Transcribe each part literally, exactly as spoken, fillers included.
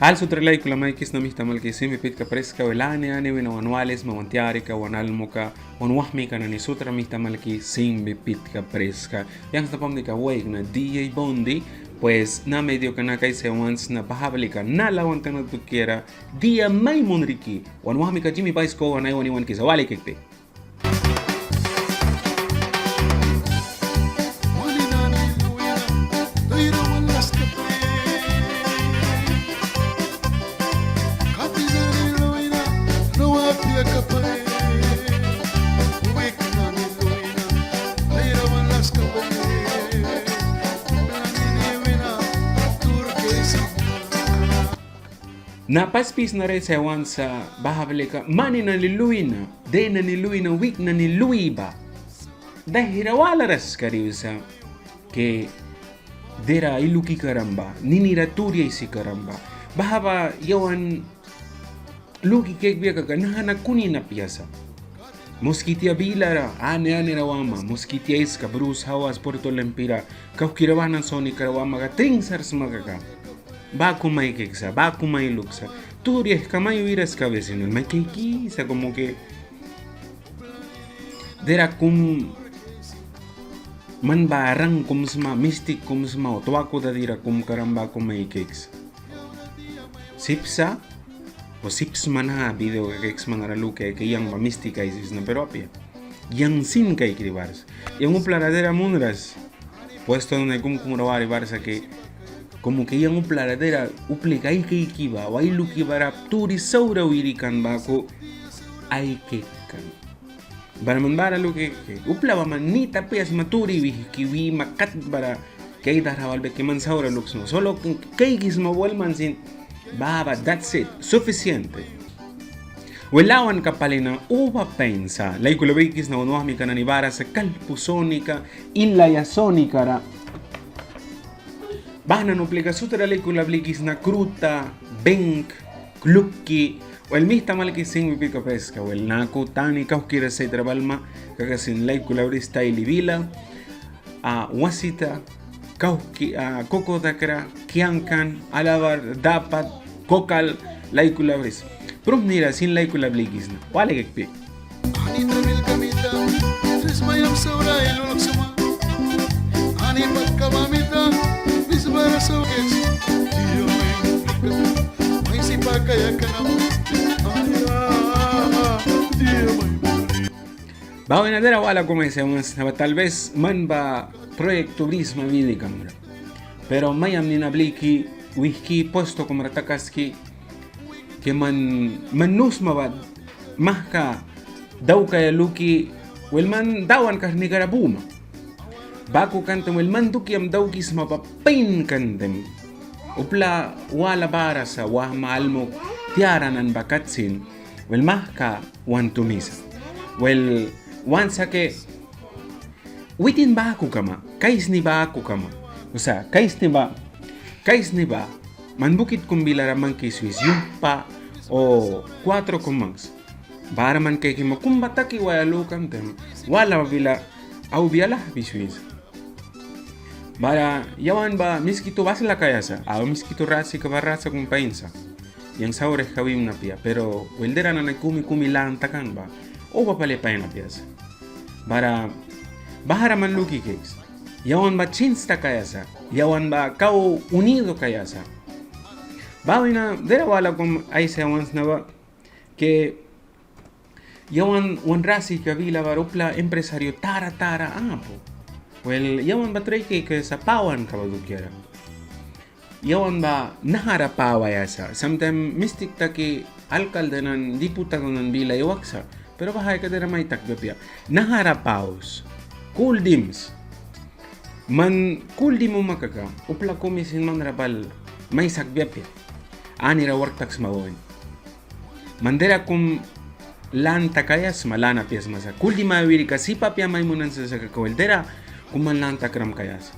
Al sutra laikula maikisna mihta malki sin bipitka priska, wel ani ani wina wan walisma wan tiarika, wan almuka, wan wahmika nani sutra mihta malki sin bipitka priska. Yang sna pamnika waikna dia i bondi, pues na medioka na kaisa wan sna baha blika na lawan tana dukiara dia mai munriki, wan wahmika Jimmy Baisko wan aiwani wan kisa wali kikti. Na pas pis na resa wan sa baha blika mani nani lui na, de nani lui na, wik nani lui ba. Dahra wala ras kari wisa ke dera ai luki karam ba, ninira turi aisi karam ba. Baha ba yawan luki kaikbia kaka naha na kunin apia sa. Muskitia bilara ani anira wama, Muskitia aiska, Brus, Hawas, Puerto Lempira, kauhkira baha nani sonikara wama ka trinsar sma kaka. Baku mai kaiksa, baku mai luksa. Turi aihka mai wiras ka vecino, mai kaikisa como que dera kum man ba rang kum sma, mistik kum sma, o twaku dadira kum karam baku mai kaiksa. Sip sa, o sip sma naha video ka kaiksma nara luki kaia, yang ba mistik aisisna, pero apia. Yang sin kaikri bara sa. Yang uplara dera munras. Puesto nani kumkum ra wari bara sa ke, como que yang uplara dera uplika ai kaiki ba, o ai luki bara turi saura wiri kan baku ai kaikan. Bara man bara luki ke upla ba man nit apia sma turi wihki wima kat bara ke ai dahra wal beki man saura luksma. Solo kaikisma wal man sin baha ba, that's it, suficiente. Wel, lawanka pali na uba pain sa, laikula brikisna wan wahmika nani bara sa kalpu sonika, inlaya sonikara. Baha nani uplika sutra laikula brikisna kruta, bink, klupki, wel mihta malki sin bipitka priska, wel naku tani kauhkira saitra balma kaka sin laikula bris taili bila, a, wasita, kauhki, a, kokotakra, kiankan, alabar, dapat, kokal, laikula bris. Prumnira sin laikula brikisna. Wali kaikpi. Baha wina dera wala kum aisi wan sna ba, tal vez man ba proyecto brisma bidikam ra. Pero maiam nina bliki wihki puesto kum ra takaski ke man, man nu sma ba mahka daukaia luki, wel man Dawan karnika ra buma. Baku kan taim wel man dukiam daukisma ba pain kan taim. Upla wala bara sa, wahma, almuk, tiara nani ba kat sin. Wel mahka wan tumisa. Wel wan sa ke witin baku kama, kaisni baku kama. O sea, kaisni ba, kaisni ba, man bukit kum bilara mangki swis, yumhpa o cuatro kum mangks. Bara man kaikma kum ba taki waia lukan taim, wala ba bila aubia lahbi swis. Bara yawan ba Miskitu ba asla kaia sa, au Miskitu rasika ba rasa kum pain sa. Yang saura aihka wimna apia, pero wel dera nani kumi kumi lan takan ba, uba pali pain apia sa. Bara bahara man luki kaiks, yawan ba chins takaia sa, yawan ba kau unido kaia sa. Baha wina dera wala kum aisi wan sna ba ke yawan wan rasika bila bara upla empresario tara tara apu. Wel, yawan ba trai kaikaia sa pawanka ba dukiara. Yawan ba nahara pawaia sa. Sometimes mistik taki alcalde nani, diputado nani bila aiwaksa. Pero baha aika dera mai takbia apia. Nahara paus. Kul dims. Man kul dimuma kaka upla kumi sin manra bal mai sakbia apia. Anira wark taksma ba win. Man dera kum lan takaia sma, lan apia sma sa. Kul dimaia wirika sip apia mai munan sa sa kaka wel dera kum man lan takram kaia sa.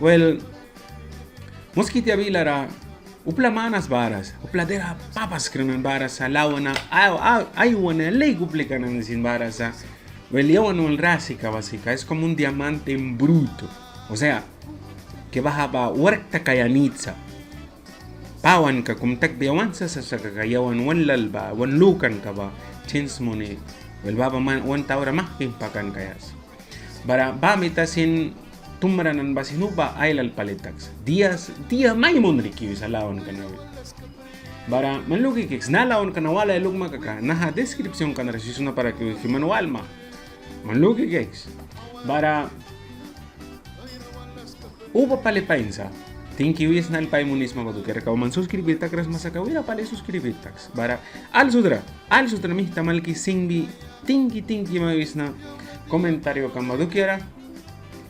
Wel, Muskitia bilara upla manas bara sa, upla dera papaskra nani bara sa, lawana, a, a, aiwana laik uplika nani sin bara sa. Wel, yawan wal rasika ba sika es como un diamante en bruto. O sea, que baha ba wark takaia nit sa. pawanka kum takbia wan sasa sa kaka yawan wan lal ba, wan lukanka ba chens muni, wel, baha ba man wan taura mahka impakan kaia sa. Bara baha mita sin tumra nani ba sin uba ailal pali taks. Dia, dia mai munri ki wisa lawanka na win. Bara man luki kaiks, naha lawanka na walaia lukma kaka naha descripción ka nara sisuna para que wihki man walma. Man luki kaiks. Bara uba pali pain sa. Tingki wisna al pai munisma ba dukiara, kau man suscribir takras ma sa kaka wira pali suscribir taks. Bara al sutra, al sutra mihta malki singbi tingki tingki mai wisna comentario kam ba dukiara,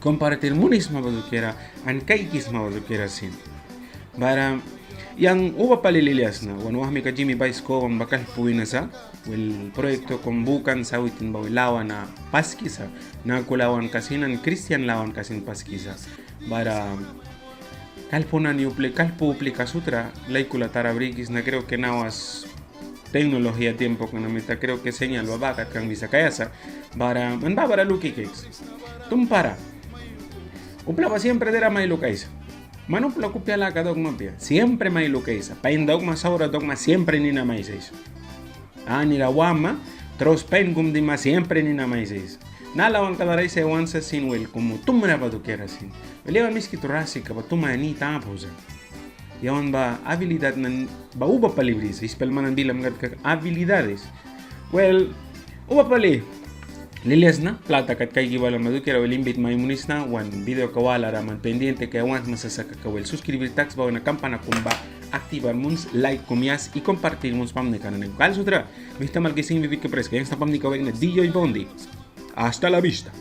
compartir munisma ba dukiara, an kaikisma ba dukiara sin. Bara yang uba pali lilia sna, wan wahmika Jimmy Bais Koban ba kalpu wina sa, wel, proyecto kum bukan sa witin ba, wel, lawana paskisa, naku lawanka sin an kristian lawanka sin paskisa. Bara kalpu nani upli, kalpu uplika sutra, laikula tara brikisna, creo que nawas tecnología tiempoka na mita creo que señal ba baha kat kan wisa kaia sa. Bara man baha bara luki kaiks. Tumpara. Upla ba siempre diara mai lukaisa. Man upla kupia laka daukma apia, siempre mai lukaisa. Pain daukma, saura daukma, siempre nina mai aisisa. Anira wama, tros pain kum dima, siempre nina mai aisisa. Naha lawanka nara aisaia wan sa sin, wel, como tumra ba dukiara sin. Wel, yawan Miskitu rasika ba tumaia nit apu sa. Yawan ba habilidad nani ba uba pali brisa, ispel man nani bilam kat kaka habilidades. Wel, uba pali lilia sna, plata kat kaiki balan ba dukiara, wel, invit mai munisna, wan videoka walara man pendiente kaia want ma sa sa kaka, wel, suscribir taks ba wina, campana kum ba activar muns, like kum yas y compartir muns pamnika nani. Kal sutra, mihta malki singbi biki preska, yang sna pamnika wina, D J Bondi. Hasta la vista.